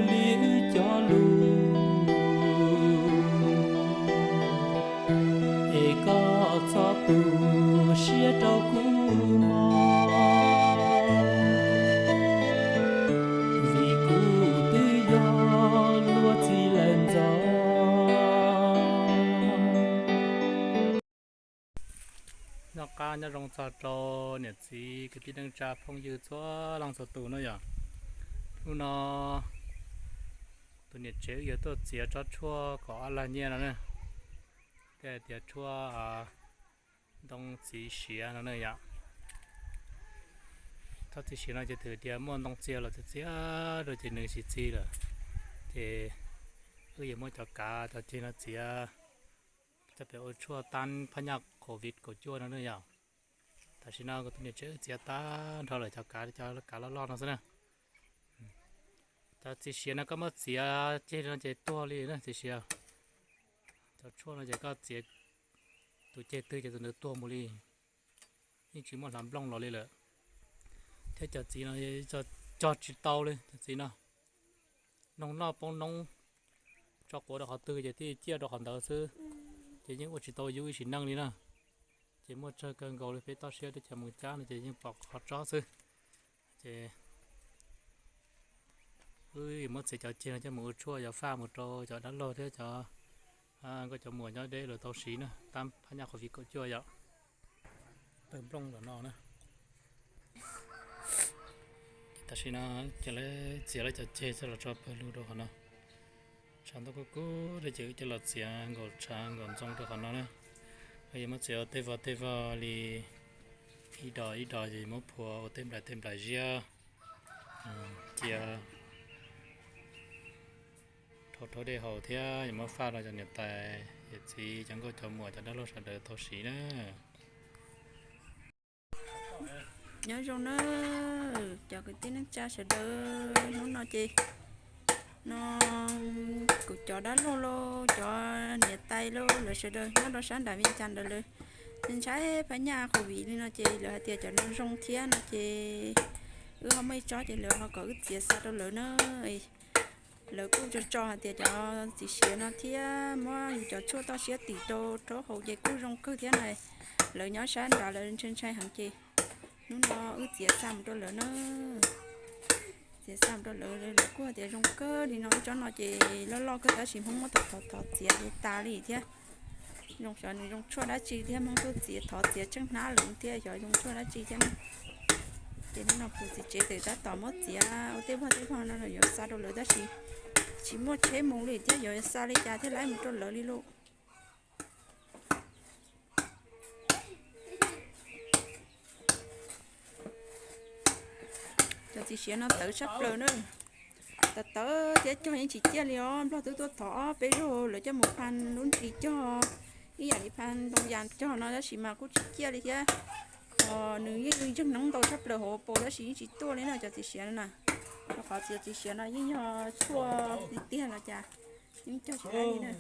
Li wb cov lus, es koj txhob tu siab rau kuv mog, vim kuv twb yog luag txiv lawm ntxov. Nyob qab nyob zoo txog rau niam txiv kwv tij neej tsa phooj ywg txhua leej txhua tus no yom. Hnub no tus niam tsev wb yuav tuaj txiav tsob tshuaj kom ob lag nyiaj no na, tej hais tias tshuaj ntoo txiv siav no na yom. Tsob txiv siav no ces twb tias muaj ntoo txias los txias txias rau ces nws tsis txi lawm, ces wb yuav muab cov kav cov ceg no txiav coj pem ua tshuaj tab phab nyaj covid kaum cuaj no na yom. Tam sim no kuv tus niam tsev wb txiav tag nrho lawm cov kav, cov kav loj loj no xwb na. Cov txiv siav no koj muab txiav ceg no ces tuag li na txiv siav. Cov tshuaj no ces koj txiav tus ceg twg ces tus ntawd tuag mus li, yeej tsis muaj hlav nplooj los li lawm. Thiab cov txiv no cog tsis tau li cov txiv no, noog noj poob noob, tso quav rau qhov twg ces thiaj ciaj rau qhov ntawd xwb, ces yeej ua tsis tau yus ib sim neej li na. Ces muaj tsawg kawg nkaus li peb toj siab teb chaws Moos Cab no ces yeej pom qhov tsob xwb. Ces wb muab txiav cov ceg no coj mus ua tshuaj yuav faj mus rau cov dab laug thiab cov nkauj cov muam nyob deb lawv tau siv na, tab phab nyaj covid kaum cuaj yom. Tawg nplooj los no na. Tam sim no ces lawv txiav lawv cov ceg coj los tso pawg lug rau qhov no. Tshav ntuj kub kub ces wb coj los txiav nkaus tshav nkaus ntxoo rau qhov no na. Yuav muab txiav ua tej voj tej voj li ib dos ib dos ces muab phua ua tej nplais tej nplais ziab, cia rhaub rhaub dej haus thiab yuav muab faj rau cov niam tais yawm txiv cov nkauj cov muam cov dab laug sawv daws tau siv na. Nyob zoo na cov kwv tij neej tsa sawv daws, hnub no ces no kuv cov dab laug lauj, cov niam tais lauj, lawv sawv daws nyob rau sab nram Vias Cas ntawd lawv ntshai phab nyaj covid li no ces lawv hais tias cov no zoo thiab no ces wb ho muaj ib tsob ces lawv ho kom wb txiav xa rau lawv na. Lawv kuj tso tso hais tias cov txiv siav no thiab muab yus cov tshuaj toj siab tim rau rhaub haus ces kuj zoo kawg thiab na. Lawv nyob sab nrad lawv ntshai ntshai heev ces hnub no wb txiav xa mus rau lawv na. Txiav xa mus rau lawv, lawv kuj hais tias zoo kawg li no, wb tsob no ces loj loj kawg tab sis Hmoob muab thov thov thov txiav ces tas li thiab. Zoo xyov nws zoo tshuaj dab tsi thiab, Hmoob tuaj txiav thov txiav tsheej hnab lawm thiab xyov zoo tshuaj dab tsi thiab na. Ces hnub no kuv txiv tsev tawm tab tom muab txiav ua tej vog tej vog no yuav xa rau lawv tab sis tsis muaj tsheb mus li thiab, yuav xa li cas thiaj li mus rau lawv li lauj. Cov txiv siav no tawv tshaj plaws na. Tawv tawv thiab cog yeej tsis ciaj li os. Nplog twb tuaj thov ob peb zaug lawv coj mus phaj lub ntsis cog ib yam li phaj ntoo yas cog no tab sis mas kuj tsis ciaj li thiab. Nws yeej ntseeg noob ntau tshaj plaws hauv paus tab sis yeej tsis tuaj li no cov txiv siav no na. Rau qhov cov txiv siav no yeej yog tshuaj tiag tiag los cas yeej cog tsis laib li na.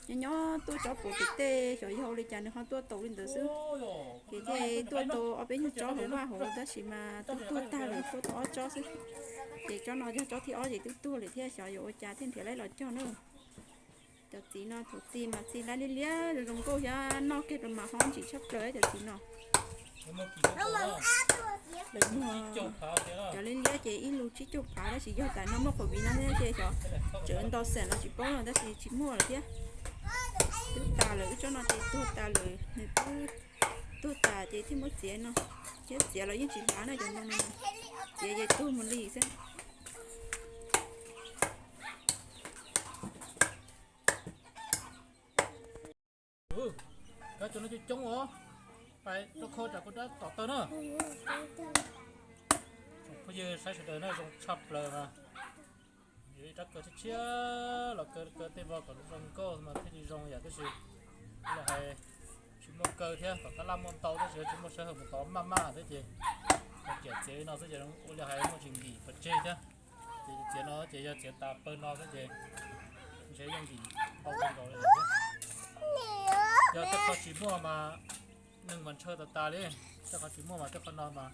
Nyob nyob tuaj tsob puv tim tej xyov yog ua li cas nws ho tuaj tau li ntawd xwb. Ces thiaj tuaj tau ob peb nyuag tsob hauv vaj hauv tab sis mas twb tuag tag lawm, tuaj tau ob tsob xwb. Ces tsob no yog tsob thib ob ces twb tuag lawm thiab xyov yuav ua cas thiaj nrhiav laib los cog na. Cov txiv no thaum txi mas txi lab liab liab zoo zoo nkauj thiab noj kiag rau mas ho ntsim tshaj plaws cov txiv no. Cov liab liab ces ib lub tsib caug phav tab sis yog tas no muaj covid no thiab ces xyov tseem ntau xeem los tsis paub no tab sis tsis muaj lawm thiab. Twb tas lawm, wb tsob no ces tuag tas lawm, nws twb tuag tas ces thiaj muab txiav no, thiab txiav los yeej tsis hlav na cov ntoo no, txiav ces tuag mus li xwb. Kab cov no coob coob os, pais rau kho tsam kuv rab tom tawg na. Phooj ywg saib sawv daws na, zoo tshaj plaws mas. Yuav ib rab kaw tshiab tshiab los kaw kaw tej vog kom zoo nkauj mas thiaj li zoo yom, tab sis ua li hais tsis muaj kaw thiab, tom tab laj muaj ntau tab sis tsis muaj sij hawm mus tov maj maj thiab ces kiam txiav li no xwb ces ua li hais muaj tsis nkim pov tseg thiab. Ces txiav no ces yog txiav tas pawg no xwb ces ntshe yeej nkim ntau kawg nkaus li lawm thiab. Yog tej qhov tsis muaj mas neeg mas ntshaw tas tas li, tej qhov tsis muaj mas tej qhov no mas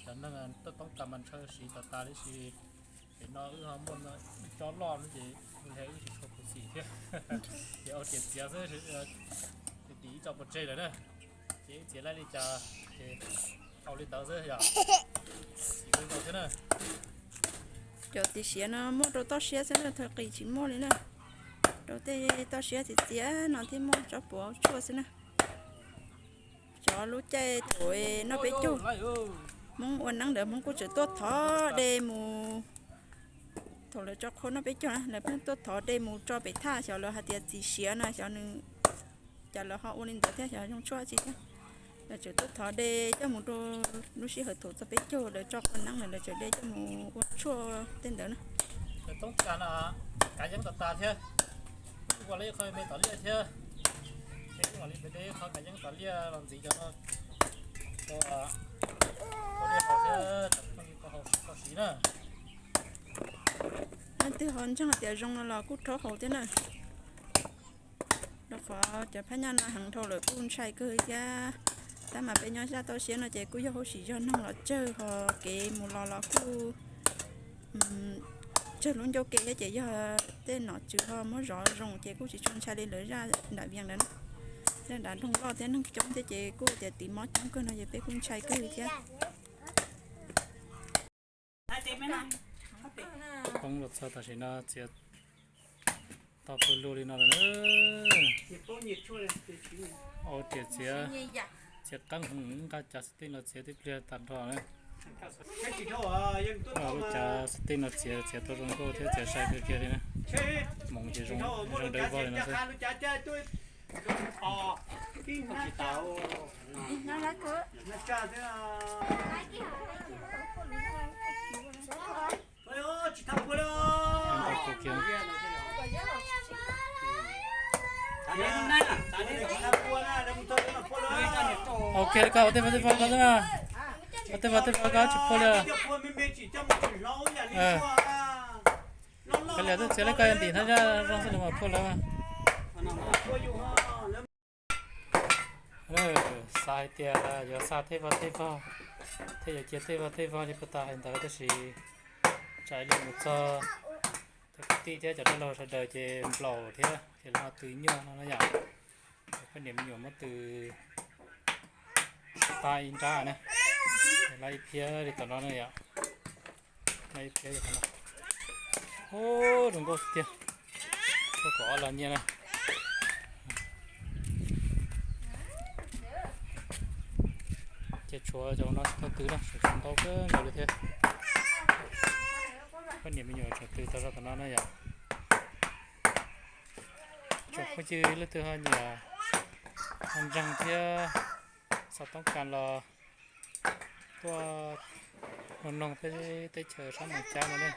cov neeg tuaj toob kas mas ntshaw siv tas tas li sis No wb ho muaj cov loj no ces wb tsis tshua khuv xim thiab. Ces ua riam txiav xwb, tim ib co pov tseg lawm na. Ces wb txiav laij li cas ces haus li ntawd xwb yom. Tsis zoo thiab na. Cov txiv siav no muaj rau toj siab xwb na, thaum qis tsis muaj li na. Rau tej toj siab txias txias no thiaj muaj tsob puav tshuaj xwb na. Cov lub caij thaum noj peb caug, Hmoob ua neeb ntawd Hmoob kuj tseem tuaj thov de mus. Thaum lawv tso qhua noj peb caug na, lawv pheej tuaj thov de mus tso pem thaj, xyov lawv hais tias txiv siav no xyov nws, cas lawv ho ua li ntawd thiab, xyov zoo tshuaj tsi thiab. Lawv tseem tuaj thov de coj mus rau lub sij hawm thaum txog peb caug lawv tso qhua neeb lawm lawv tseem de coj mus ua tshuaj tej ntawd na. Lawv toob kas no kav yeeb tas tas thiab. Ua lawv qhov me tom liaj thiab. Ces wb mam li de qhov kav yeeb tom liaj los ntxiv cov no rau poj niam haus thiab cov phooj ywg tau siv na. Leej twg ho ntseeg tias zoo no los kuj rov haus thiab na. Rau qhov cov phab nyaj no heev dhau lawm kuj ntshai kawg thiab. Tab mas peb nyob zaj toj siab no ces kuj yog huv si yog neeg los tsawg ho kev mus los los kuj tsawg lub ncauj ke thiab ces yog tej nom tswv ho muab zov zoo ces kuj tsis tshua ntshai li lawv zaj nram Vias ntawd na. Zaj nram nroog loj thiab neeg coob thiab ces kuj tias tiv mob coob kawg no ces peb kuj ntshai kawg li thiab. Poob los txog tam sim no txiav tau pw lug li no lawm na. Ua riam txiav, txiav qeeb heev, nqa cov xib tij no txiav tib pliag tag nrho na. Lub cav xib tij no txiav txiav tau zoo nkauj thiab txiav sai kawg kiag li na. Hmoov ces zoo, zoo dawb vog li no xwb. Ua kiag li koj ua tej vaj tej vog xwb mas, ua tej vaj tej vog koj tsis phua li. Koj liam twb txiav li koj ntim hnab zaj zoo xwb los mas phua lawm. Xav hais tias yuav xa tej vaj tej vog, thiab yuav cia tej vaj tej vog li puag ta hais ntawd tab sis tsam li mus txog cov kwv tij thiab cov dab laug sawv daws ces nplaum thiab ces lawv ho tws nyuaj no na yom. Poj niam me nyuam muab tws tag ib nrab na, lawv ib phiab li tom no na yom. Lawv ib phiab li tom no. Ub, zoo nkauj tiag. Txog kaum ob los nyiaj na. Ces tshuav cov no tsis tau tws na, tshuav ntau kawg nkaus li thiab. Poj niam me nyuam tseem tws tau zog tom no na yom. Tsoom phooj ywg leej twg ho nyiam, ho ntseeg thiab xav toob kas los tuaj noog noog peb teb chaws sab Moos Cab no ne.